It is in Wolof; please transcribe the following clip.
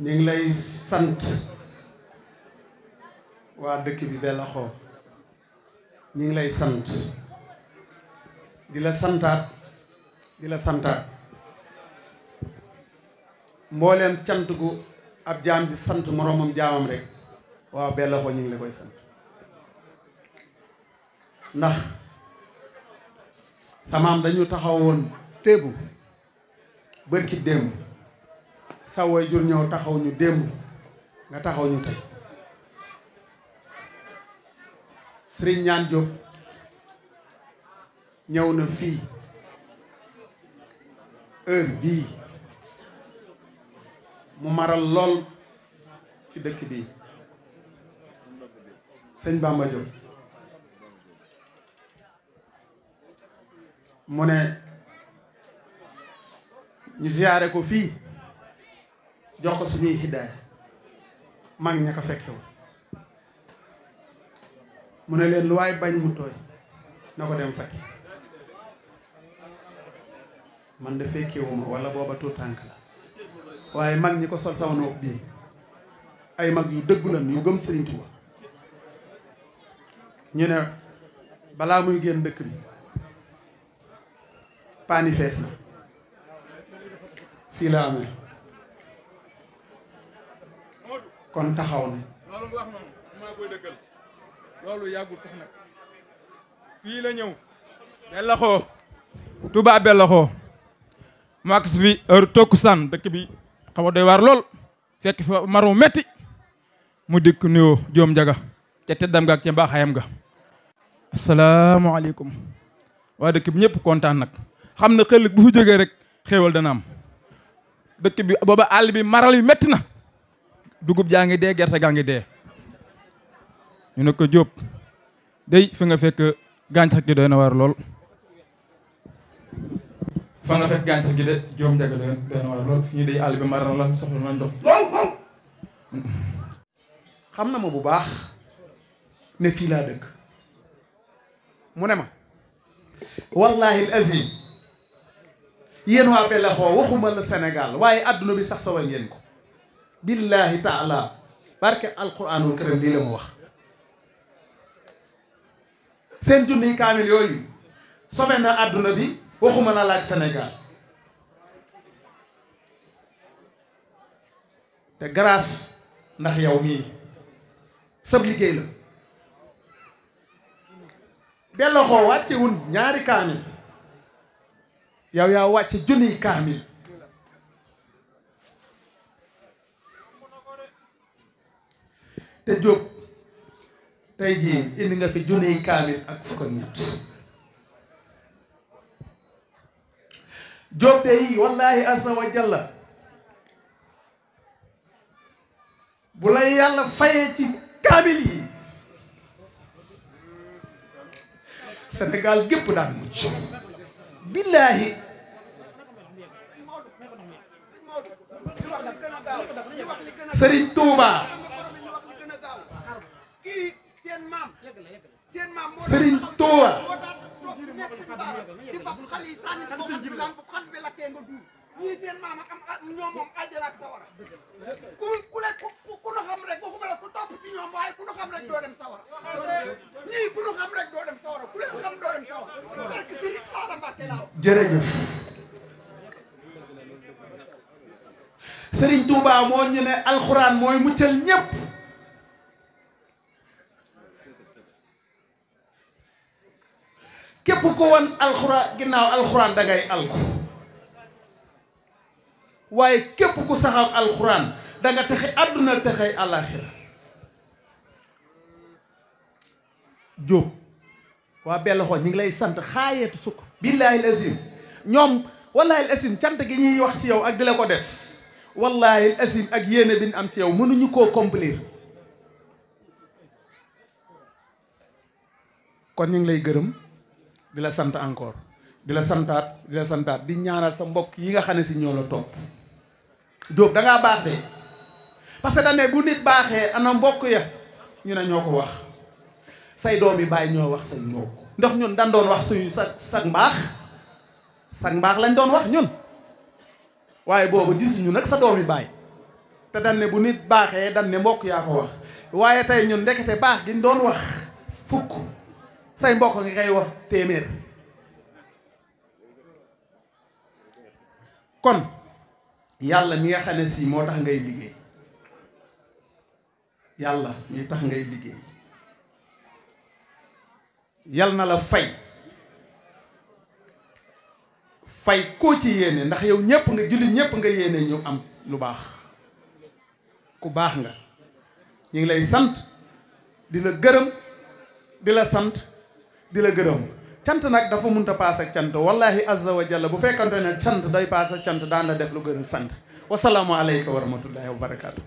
ñu ngi lay sant waa dëkk bi Bellaxoo ñu ngi lay sant di la santaat mbooleem cant gu ab jaam di sant moroomam jaamam rek waaw Bellaxoo ñu ngi la koy sant ndax samaam dañu taxawoon téebu bërki démb sa waajur ñëw taxaw ñu démb nga taxaw ñu tey Sëriñ Ñaan Jóob ñëw na fii heure bii mu maral lool ci dëkk bii sëñ Bamba Jóob mu ne ñu ziyaare ko fii jox ko suñuy hidaaya mag ña ko fekke woon mu ne leen lu waay bañ mu tooy na ko dem fekki man de fekkewuma wala booba tuut tànk la waaye mag ñi ko sol sama nopp bii ay mag yu dëggu lan yu gëm Sëriñ Tuuba ñu ne balaa muy génn dëkk bi paani fees na fii la amee kon taxaw na loolu nga wax noonu maa koy dëggal loolu yàggul sax nag fii la ñëw Bellaxoo Touba Bellaxoo maak si fi heure takkusaan dëkk bi xaw a doy waar lool fekk fa maru metti mu dikk nuyoo joom njaga ca teddam ga ak ca mbaaxayam ga asalaamaaleykum waa dëkk bi ñëpp kontaan nag xam na xel bu fu jógee rek xéewal dana am dëkk bi booba àll bi maral yu metti na dugub jaa ngi dee gerte gaa ngi dee ñu ne ko Jóob day fi nga fekk gàncax gi doy na war lool fa nga fekk gàncax gi de joom njaga doy na war lool fi ñu day àll bi maral la soxla nañ dox lool xam na ma bu baax ne fii laa dëkk mu ne ma wallahi azim yéen waa Bellaxoo waxuma la Sénégal waaye adduna bi sax sawa ngeen ko billahi taala barke alquranul karim lii la mu wax seen junniy kaamil yooyu sobe na adduna bi waxuma na laaj Sénégal te grâce ndax yow mii sab liggéey la Bellaxoo wàcce wun ñaari kaamil yow yaa wàcce junniy kaamil te Jóob tey jii indi nga fi junniy kaamil ak fukk ak ñett Jóob de yi wallahi azza wa jalla bu la yàlla fayee ci kaamil yi Sénégal gépp daan mucc billaahi Sëriñ Tuuba Sëriñ Tuuba ñii seen maam ak ñoom moom àjjana ak sawara ku la ku nu xam rek waxuma la ku topp ci ñoom waaye ku nu xam rek doo dem sawara ñii ku nu xam rek doo dem sawara ku leen xam doo dem sawara parce que Sëriñ Bara Mbacké laa wax jërëjëf Sëriñ Tuuba moo ñu ne alxuraan mooy muccal ñépp képp ko woon alxuraan ginnaaw alxuraan dangay alku waaye képp ku saxal alxuraan danga texe àdduna texe àllaaxira Jóob waa Bellaxoo ñu ngi lay sant xaayeetu sukk billaahi azim ñoom wallaahi azim cant gi ñuy wax ci yow ak di la ko def wallaahi azim ak yéene bi ñu am ci yow mënuñu koo accomplir kon ñu ngi lay gërëm di la sant encore di la santaat di ñaanal sa mbokk yi nga xam ne si ñoo la topp Jóob dangaa baax de parce que dane bu nit baaxee ana mbokk ya ñu ne ñoo ko wax say doom yi bàyyi ñoo wax say mbokk ndax ñun dan doon wax suñu sag mbaax lañ doon wax ñun waaye boobu gisuñu nag sa doom yi bàyyi te dañ ne bu nit baaxee dañ ne mbokk yaa ko wax waaye tey ñun ndekete baax gi ñu doon wax fukk say mbokk nga koy wax téeméer. kon yàlla mi nga xam ne si moo tax ngay liggéey yàlla mi tax ngay liggéey yal na la fay koo ci yéene ndax yow ñëpp nga jullit ñëpp nga yéene ñu am lu baax ku baax nga ñu ngi lay sant di la gërëm di la sant di la gërëm cant nag dafa munta paas ak cant wallahi azza wa jalla bu fekkante ne cant day paas ak cant daan la def lu gën a sant wasalaamu aleyka wa rahmatullahi wa barakaatu.